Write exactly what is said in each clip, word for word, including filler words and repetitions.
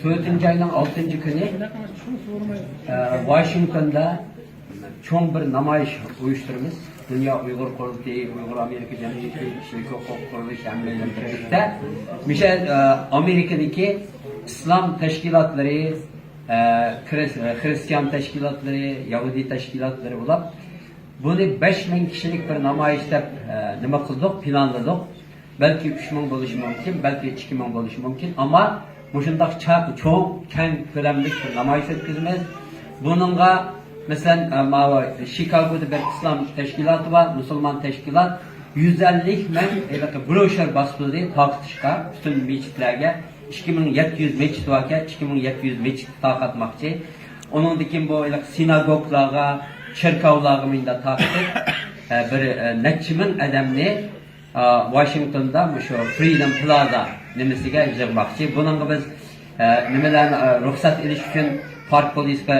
تۆتىنچى ئاينىڭ ئالتىنچى كۈنى، ئە، ۋاشىنگتوندا چوڭ بىر نامايىش ئۇيۇشتۇرىمىز. دۇنيا ئۇيغۇر قۇرۇلتىيى، ئۇيغۇر ئامېرىكا جەمئىيىتى، كىشىلىك ھوقۇق قۇرۇلۇشى ھەممەيلەن بىرلىكتە. مىشە، ئە، ئامېرىكىدىكى ئىسلام تەشكىلاتلىرى، ئە، خرىس-، ئە، خرىستىيان تەشكىلاتلىرى، يەھۇدىي تەشكىلاتلىرى بولۇپ، بۇنى بەش مىڭ كىشىلىك بىر نامايىش دەپ، ئە، نېمە قىلدۇق، پىلانلىدۇق. بەلكى ئۈچ مىڭ بولۇشى مۇمكىن، بەلكى ئىككى مىڭ بولۇشى مۇمكىن. ئەمما مۇشۇنداق چا-، چوڭ، كەڭ كۆلەملىك بىر نامايىش ئۆتكۈزىمىز. بۇنىڭغا، مەسىلەن، ئە، ماۋۇ شىكاگودا بىر ئىسلام تەشكىلاتى بار، مۇسۇلمان تەشكىلات. يۈز ئەللىك مىڭ ھېلىقى بروشور باسقۇزى تارقىتىشقا پۈتۈن مەسچىتلەرگە، ئىككى مىڭ يەتتە يۈز مەسچىت باركەن، ئىككى مىڭ يەتتە يۈز مەسچىتكە تارقاتماقچى. ئۇنىڭدىن كېيىن بۇ ھېلىقى سىناگوگلارغا، چېركاۋلارغا مۇنداق تارقىتىپ، ئە، بىر، ئە، نەچچە مىڭ ئادەمنى، ئە، ۋاشىنگتوندا مۇشۇ فرىدوم پلازا نېمىسىگە يىغماقچى. بۇنىڭغا بىز، ئە، نېمىلەرنى، ئە، رۇخسەت ئېلىش ئۈچۈن پارت پولىسقا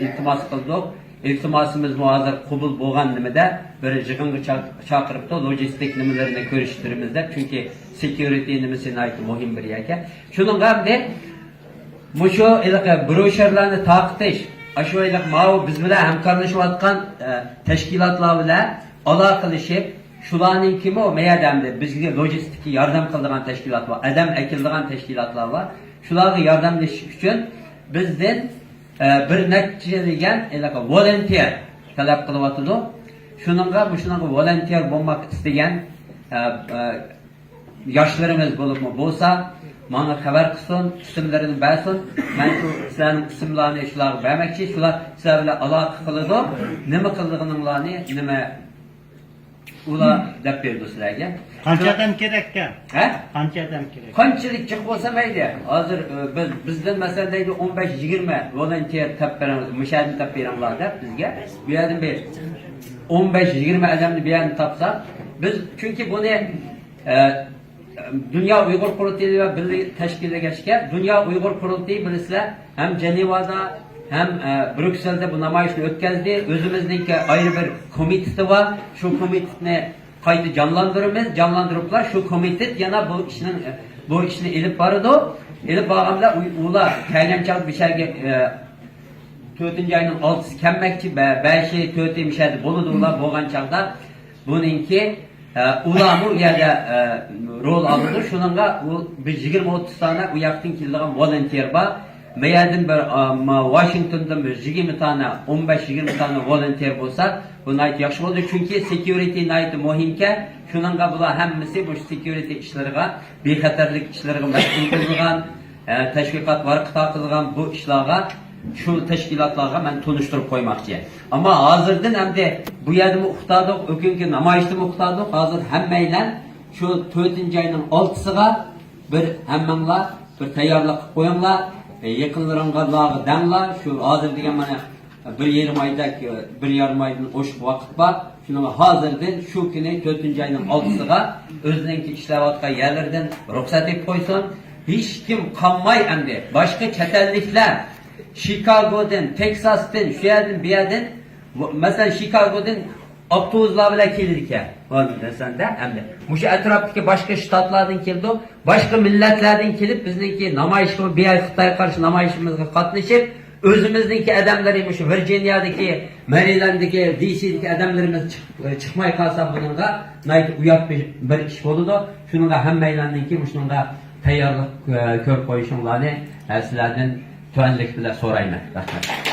ئىلتىماس قىلدۇق. ئىلتىماسىمىزمۇ ھازىر قوبۇل بولغان نېمىدە بىر يىغىنغا چا-، چاقىرىپتۇ. لوجىستىك نېمىلىرىنى كۆرۈشتۈرىمىز دەپ، چۈنكى سېكيۇرىتى نېمىسى ناھايىتى مۇھىم بىر يەرگە. شۇنىڭغا ئەمدى مۇشۇ ھېلىقى بروشيۇرلارنى تارقىتىش، ئاشۇ ھېلىقى ماۋۇ بىز بىلەن ھەمكارلىشىۋاتقان، ئە، تەشكىلاتلار بىلەن ئالاقىلىشىپ، شۇلارنىڭكىمۇ مەيەردە ئەمدى بىزگە لوجىستىكا ياردەم قىلىدىغان تەشكىلات بار، ئادەم ئەكېلىدىغان تەشكىلاتلار بار. شۇلارغا ياردەملىشىش ئۈچۈن بىزدىن، ئە، بىر نەچچە دېگەن ھېلىقى ۋولونتېر تەلەپ قىلىۋاتىدۇ. شۇنىڭغا، مۇشۇنىڭغا ۋولونتېر بولماق ئىستىگەن، ئە، ئە، ياشلىرىمىز بولۇپمۇ بولسا، ماڭا خەۋەر قىلسۇن، ئىسىملىرىنى بەرسۇن. مەن شۇ سىلەرنىڭ ئىسىملارنى شۇلارغا بەرمەكچى. شۇلار سىلەر بىلەن ئالاقە قىلىدۇ. نېمە قىلىدىغىنىڭلارنى، نېمە ئۇلار دەپ بېرىدۇ سىلەرگە. قانچە ئادەم كېرەككەن؟ ھە؟ قانچە ئادەم كېرەك؟ قانچىلىك جىق بولسا مەيلى. ھازىر، ئە، بىز، بىزدىن مەسىلەن دەيدۇ، ئون بەش يىگىرمە ۋولونتېر تاپ بېرىڭ، مۇشۇ يەردىن تاپ بېرىڭلار دەپ بىزگە. بۇ يەردىن بىر ئون بەش يىگىرمە ئادەمنى بۇ يەردىن تاپساق، بىز، چۈنكى بۇنى، ئە، دۇنيا ئۇيغۇر قۇرۇلتىيى بىلەن بىللە تەشكىللىگەچكە، دۇنيا ئۇيغۇر قۇرۇلتىيى بىلىسىلەر، ھەم جېنېۋادا، ھەم، ئە، بريۇكسېلدە بۇ نامايىشنى ئۆتكەزدى. ئۆزىمىزنىڭكى ئايرى بىر كومىتېتى بار. شۇ كومىتېتنى قايتا جانلاندۇرىمىز. جانلاندۇرۇپلا شۇ كومىتېت يەنە بۇ ئىشنىڭ، بۇ ئىشنى ئېلىپ بارىدۇ. ئېلىپ بارغاندا ئۇ-، ئۇلار كەلگەن چاغدا بىر شەرگە، ئە، تۆتىنچى ئاينىڭ ئالتىسى كەلمەكچى، بە-، بەشى، تۆتى مىشەدە بولىدۇ ئۇلار بولغان چاغدا. بۇنىڭكى، ئە، ئۇلارمۇ ئۇ يەردە، ئە، رول ئالىدۇ. شۇنىڭغا ئۇ بىر يىگىرمە ئوتتۇز دانە ئۇ ياقتىن كېلىدىغان ۋولونتېر بار. مەيەردىن بىر، ئە، ما-، ۋاشىنگتوندىن بىر يىگىرمە دانە، ئون بەش يىگىرمە دانە ۋولونتېر بولسا، بۇ ناھايىتى ياخشى بولىدۇ. چۈنكى سېكيۇرىتى ناھايىتى مۇھىمكەن. شۇنىڭغا بۇلار ھەممىسى مۇشۇ سېكيۇرىتى ئىشلىرىغا، بىخەتەرلىك ئىشلىرىغا مەسئۇل قىلىدىغان، ئە، تەشۋىقات ۋارقا تارقىتىدىغان بۇ ئىشلارغا، شۇ تەشكىلاتلارغا مەن تونۇشتۇرۇپ قويماقچى. ئەمما ھازىردىن ئەمدى بۇ يەردىمۇ ئۇقتۇردۇق، ئۆكۈنكى نامايىشتىمۇ ئۇقتۇردۇق. ھازىر ھەممەيلەن شۇ تۆتىنچى ئاينىڭ ئالتىسىغا بىر ھەممەڭلار بىر تەييارلىق قىلىپ قويۇڭلار. ئە، يېقىنلىرىڭلارغا دەڭلار. شۇ ھازىر دېگەن مانا بىر يېرىم ئايدەك، بىر يېرىم ئايدىن ئوشۇق ۋاقىت بار. شۇنىڭغا ھازىردىن شۇ كۈنى تۆتىنچى ئاينىڭ ئالتىسىغا ئۆزىنىڭكى ئىشلەۋاتقان يەرلىرىدىن رۇخسەت ئېلىپ قويسۇن. ھېچكىم قالماي ئەمدى. باشقا چەت ئەللىكلەر شىكاگودىن، تېكساستىن، شۇ يەردىن، بۇ يەردىن، مەسىلەن، شىكاگودىن ئاپتوبۇسلار بىلەن كېلىدىكەن. مەسىلەن، ئەمدى مۇشۇ ئەتراپتىكى باشقا شتاتلاردىن كېلىدۇ. باشقا مىللەتلەردىن كېلىپ، بىزنىڭكى نامايىشقا، بىر خىتايغا قارشى نامايىشىمىزغا قاتنىشىپ، ئۆزىمىزنىڭكى ئادەملىرى مۇشۇ ۋىرجىنىيەدىكى، مەرىلەندىكى، دى سىدىكى ئادەملىرىمىز چىق-، چىقماي قالسا، بۇنىڭغا ناھايىتى ئۇيات بىر، بىر ئىش بولىدۇ. شۇنىڭغا ھەممەيلەننىڭكى مۇشۇنىڭغا تەييارلىق، ئە، كۆرۈپ قويۇشۇڭلارنى، ئە، سىلەردىن تۆۋەنلىك بىلەن سورايمەن. رەھمەت.